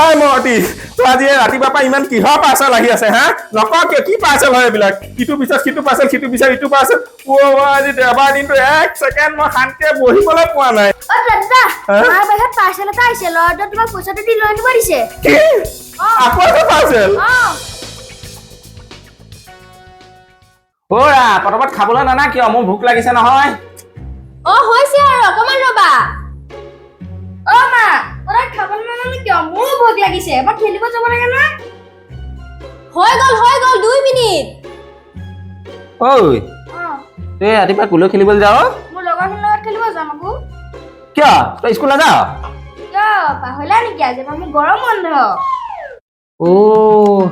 ঐ মৰতি, তই আজি এই ৰাতিপুৱাৰ পৰা ইমান কিহৰ পাৰ্চেল আহি আছে হা? নক কিয়, কি পাৰ্চেল হয় এইবিলাক? ইটো পিছত সিটো পাৰ্চেল, সিটো পিছত ইটো পাৰ্চেল। অ' আজি দেওবাৰ দিনটো এক ছেকেণ্ড মই শান্তিয়ে বহিবলৈ পোৱা নাই। অ দাদা, হা? মাৰ বাহিৰত পাৰ্চেল এটা আহিছে, ল'ৰাটোৱে তোমাক পইচাটো দি লৈ আনিব দিছে। কি, আকৌ এটা পাৰ্চেল? অ। অ'ৰা, পটাপট খাবলৈ নানা কিয়? মোৰ ভোক লাগিছে নহয়। অ, হৈছে আৰু, অকমান ৰবা। অ মা, তই খাবলৈ নানানো কিয়? মোৰো ভোক লাগিছে, মই খেলিব যাব লাগে নহয়। হৈ গ'ল, হৈ গ'ল, 2 মিনিট। ঐ। অ। তই ৰাতিপুৱা কোলৈ খেলিবলৈ যাৱ? মোৰ লগৰখিনিৰ লগত খেলিব যাম আকৌ। কিয়, তই স্কুল নাযাৱ? কিয়, পাহৰিলা নেকি? আজি পৰা মোৰ গৰম বন্ধ। অ'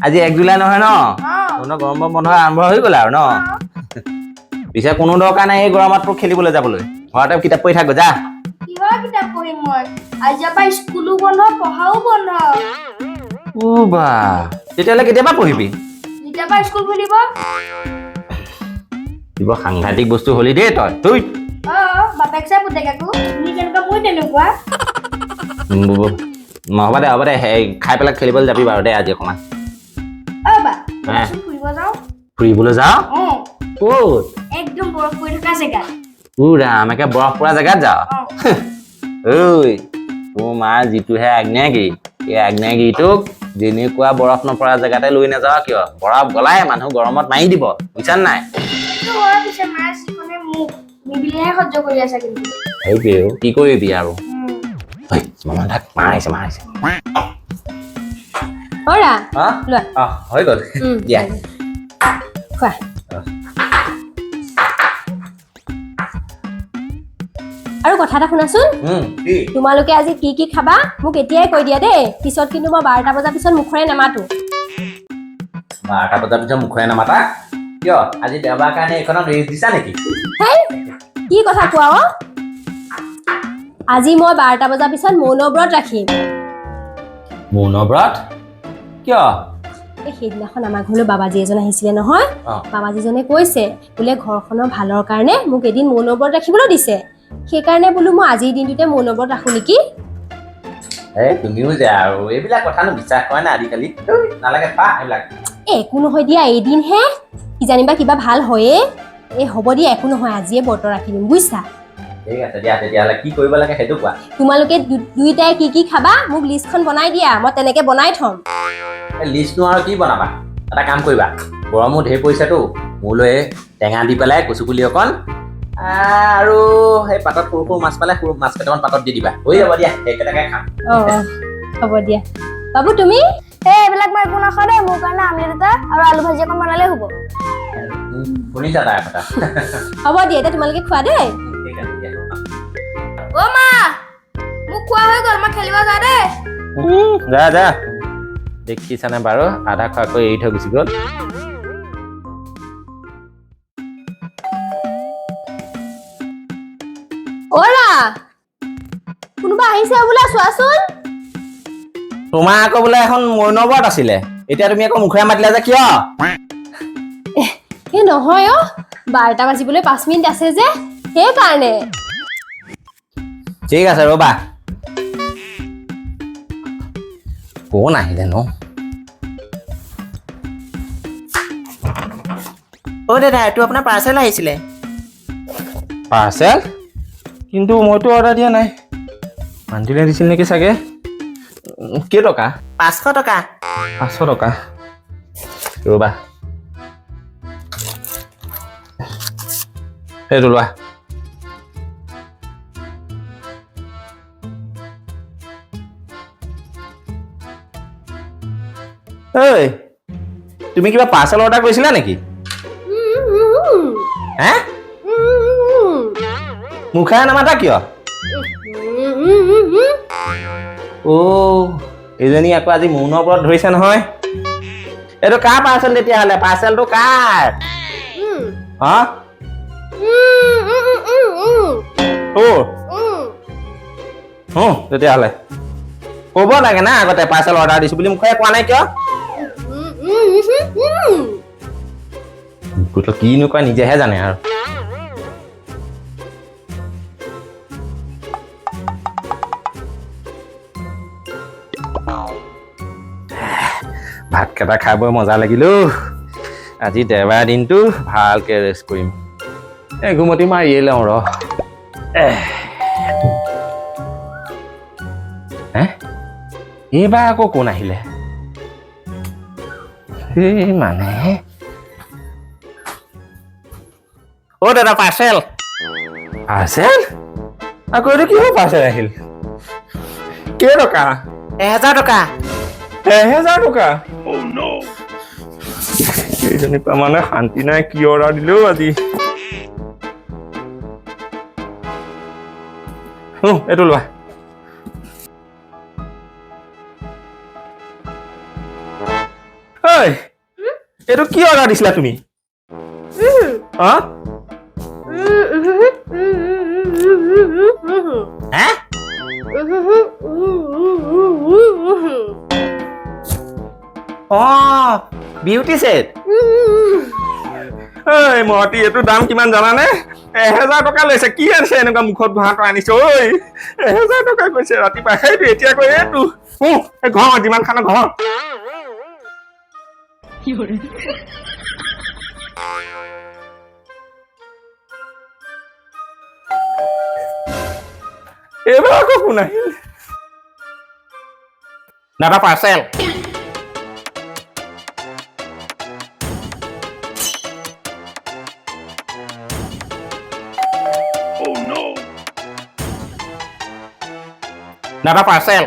আজি 1 জুলাই নহয় ন? অ। তহঁতৰ গৰম বন্ধ আৰম্ভ হৈ গ'ল আৰু ন? পিছে কোনো দৰকাৰ নাই এই গৰমত তোৰ খেলিবলৈ যাবলৈ, ঘৰতে কিতাপ পঢ়ি থাক, যা। কিহৰ কিতাপ পঢ়িম মই? আজিৰ পৰা স্কুলো বন্ধ, পঢ়াও বন্ধ। অ' বা, তেতিয়াহ'লে কেতিয়াবা পঢ়িবি? যেতিয়াৰ পৰা স্কুল খুলিব। বৰ সাংঘাতিক বস্তু হলি দেই তই, তুই। অ, বাপেক চাই পুতেক আকৌ, তুমি যেনেকুৱা মই তেনেকুৱা। হ'ব দে, হ'ব দে, সেই খাই পেলাই খেলিবলৈ যাবি বাৰু দে আজি অকণমান। অ বা, হে? ব'লাচোন ফুৰিব যাওঁ। ফুৰিবলৈ যাওঁ? অ। ক'ত? একদম বৰফ পৰি থকা জেগাত। উ ৰাম, একে বৰফ পৰা জেগাত যাওঁ? অ। ঐ, তোৰ মাৰ যিটোহে আগ্নেয়গিৰি, এই আগ্নেয়গিৰিটোক যেনেকুৱা বৰফ নপৰা জেগাতে লৈ নাযাৱ কিয়, বৰফ গলাই মানুহ গৰমত মাৰি দিব, বুজিছা নাই? সেইটো হয় পিছে, মাৰ যিখনে মোক নিদিলেহে সহ্য কৰি আছা কিন্তু। সেইটোৱে অ, কি কৰিবি আৰু। ঐ, মামা থাক, মা আহিছে, মা আহিছে। অৰা। হা? লোৱা। অ, হৈ গ'ল। দিয়া। খোৱা। আৰু কথা এটা শুনাচোন। কি? তোমালোকে আজি কি কি খাবা মোক এতিয়াই কৈ দিয়া দেই, পিছত কিন্তু মই 12টা বজাৰ পিছত মুখৰে নামাতো। 12টা বজাৰ পিছত মুখৰে নামাতা কিয়? আজি দেওবাৰ কাৰণে এইখনত ৰেষ্ট দিছা নেকি? হেই, কি কথা কোৱা অ? আজি মই 12টা বজাৰ পিছত মৌন ব্ৰত ৰাখিম। মৌন ব্ৰত কিয়? এই সেইদিনাখন আমাৰ ঘৰলৈ বাবাজী এজন আহিছিলে নহয়। অ। বাবাজীজনে কৈছে বোলে ঘৰখনৰ ভালৰ কাৰণে মোক এদিন মৌন ব্ৰত ৰাখিবলৈ দিছে, সেইকাৰণে বোলো মই আজিৰ দিনটোতে মৌন ব্ৰত ৰাখোঁ নেকি। এই তুমিও যে আৰু এইবিলাক কথানো বিশ্বাস কৰে না আজিকালি? ঐ, নালাগে পা এইবিলাক। এ, একো নহয় দিয়া, এদিনহে, কিজানিবা কিবা ভাল হয়ে। এই হ'ব দিয়া, একো নহয়, আজিয়ে ব্ৰত ৰাখি দিম, বুজিছা? ঠিক আছে দিয়া, তেতিয়াহ'লে কি কৰিব লাগে সেইটো কোৱা। তোমালোকে দুয়োটাই কি কি খাবা মোক লিষ্টখন বনাই দিয়া, মই তেনেকে বনাই থ'ম। এই লিষ্টনো আৰু কি বনাবা? এটা কাম কৰিবা, গৰমো ঢেৰ পৰিছেতো, মোলৈ টেঙা দি পেলাই কচু পুলি অকণ আৰু সেই পাতত সৰু সৰু মাছ পালে সৰু মাছ কেইটামান পাতত দি দিবা, হৈ যাব দিয়া, সেইকেইটাকে খাম। অঁ অঁ, হ'ব দিয়া। বাবু, তুমি? এই এইবিলাক মই একো নাখাওঁ দেই, মোৰ কাৰণে আমলেট এটা আৰু আলু ভাজি অকণ বনালেই হ'ব। শুনিছা তাৰ কথা? হ'ব দিয়া, এতিয়া তোমালোকে খোৱা দেই। ঠিক আছে দিয়া। অ মা, মোক খোৱা হৈ গ'ল, মই খেলিব যাওঁ দেই। যা যা। দেখিছানে বাৰু, আধা খোৱাকৈ এৰি থৈ গুচি গ'ল। অ'ৰা, কোনোবা আহিছে বোলা, চোৱাচোন। তোমাৰ আকৌ বোলে এখন মৌনব্ৰত আছিলে, এতিয়া তুমি আকৌ মুখেৰে মাতিলা যে কিয়? এই নহয় অ, 12টা বাজিবলৈ 5 মিনিট আছে যে, সেইকাৰণে। ঠিক আছে, ৰ'বা, কোন আহিলে নো? অ' দাদা, এইটো আপোনাৰ পাৰ্চেল আহিছিলে। পাৰ্চেল? কিন্তু মইতো অৰ্ডাৰ দিয়া নাই, মানুহজনে দিছিল নেকি চাগে। কেই টকা? 500 টকা। 500 টকা, ৰ'বা, সেইটো লোৱা। ঐ, তুমি কিবা পাৰ্চেল অৰ্ডাৰ কৰিছিলা নেকি? হে, মুখেৰে নামাতা কিয়? অ' এইজনী আকৌ আজি মৌনৰ ওপৰত ধৰিছে নহয়। এইটো কাৰ পাৰ্চেল তেতিয়াহ'লে? পাৰ্চেলটো কাৰ হা? তোৰ হুঁ, তেতিয়াহ'লে ক'ব লাগে না আগতে পাৰ্চেল অৰ্ডাৰ দিছো বুলি, মুখেৰে কোৱা নাই কিয়? কিনো কয় নিজেহে জানে আৰু। ভাতকেইটা খাই বৈ মজা লাগিল অ'। আজি দেওবাৰ দিনটো ভালকে ৰেষ্ট কৰিম। এই ঘুমতি মাৰিয়ে লওঁ ৰ। এহ। হে, এইবাৰ আকৌ কোন আহিলে? এই মানে অ' দাদা, পাৰ্চেল। পাৰ্চেল? আকৌ এইটো কিহৰ পাৰ্চেল আহিল? কেই টকা? 1000 টকা। 1000 টকা? এইজনীৰ পৰা মানে শান্তি নাই। কি অৰ্ডাৰ দিলেও আজি? অ, এইটো লোৱা। ঐ, এইটো কি অৰ্ডাৰ দিছিলা তুমি? হা? হে? অঁ, বিউটি ছেট। ঐ মহতি, এইটো দাম কিমান জানানে? 1000 টকা লৈছে। কি আনিছে এনেকুৱা মুখত ঘঁহাটো আনিছে? ঐ, 1000 টকা কৈছে ৰাতিপুৱা সেইটো, এতিয়া কৈ এইটো। এই ঘৰ যিমান খানা ঘৰ। এইবাৰ আকৌ কোন আহিল? দাদা, পাৰ্চেল। দাদা, পাৰ্চেল।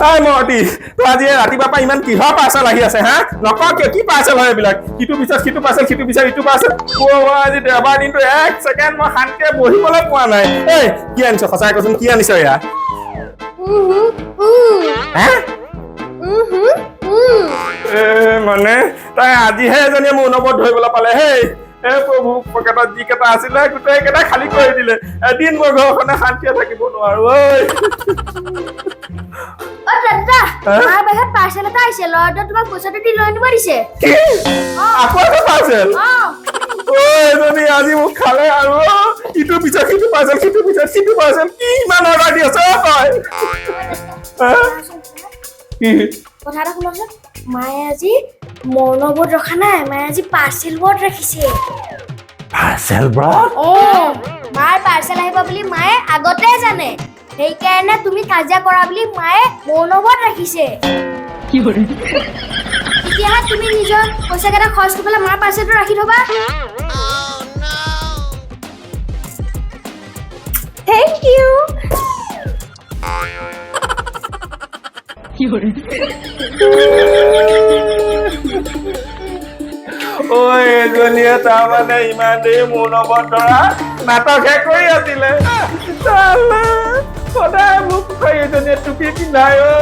ঐ মহতি, তোৰ আজি এই ৰাতিপুৱাৰ পৰা ইমান কিহৰ পাৰ্চেল আহি আছে হা? নক কিয়, কি পাৰ্চেল হয় এইবিলাক? সিটো পিছত সিটো পাৰ্চেল, সিটো পিছত ইটো পাৰ্চেল। অ' আজি দেওবাৰ দিনটো এক ছেকেণ্ড মই শান্তিয়ে বহিবলৈ পোৱা নাই। ঐ, কি আনিছ? সঁচাই কচোন, কি আনিছ এয়া? হে? এ মানে তাই আজিহে এজনীয়ে মোৰ অনবৰত ধৰিবলৈ পালে। হেই, হে প্ৰভু, পকেটত যিকেইটা আছিলে গোটেইকেইটা খালী কৰি দিলে। এদিন মই ঘৰখনে শান্তিয়ে থাকিব নোৱাৰো ঐ। অ দাদা। হা? মাৰ বাহিৰত পাৰ্চেল এটা আহিছে। ল'ৰাটোৱে তোমাক পইচাটো দি লৈ আনিব দিছে। কি? আকৌ এটা পাৰ্চেল? অ। ঐ এজনী আজি মোক খালে আৰু অ। ইটো পিছত সিটো পাৰ্চেল, সিটো পিছত সিটো পাৰ্চেল, কি ইমান অৰ্ডাৰ দি আছ অ তই? হা? কি? কথা এটা শুনকচোন, মায়ে আজি মৌনবোধ ৰখা নাই, মায়ে আজি পাৰ্চেল বোৰ্ড ৰাখিছে। পাৰ্চেল ব্ৰত? অ, মাৰ পাৰ্চেল আহিব বুলি মায়ে আগতে জানে, সেইকাৰণে তুমি কাজিয়া কৰা বুলি মায়ে মৌনবোধ ৰাখিছে। তেতিয়াহে তুমি নিজৰ পইচা কেইটা খৰচ কৰি পেলাই মাৰ পাৰ্চেলটো ৰাখি থবা। Thank U. ঐ এজনীয়ে তাৰমানে ইমান দেৰি মোৰ লগত ধৰা নাটকহে কৰি আছিলে। চালা, সদায় মোক এজনীয়ে টুপি পিন্ধাই অ।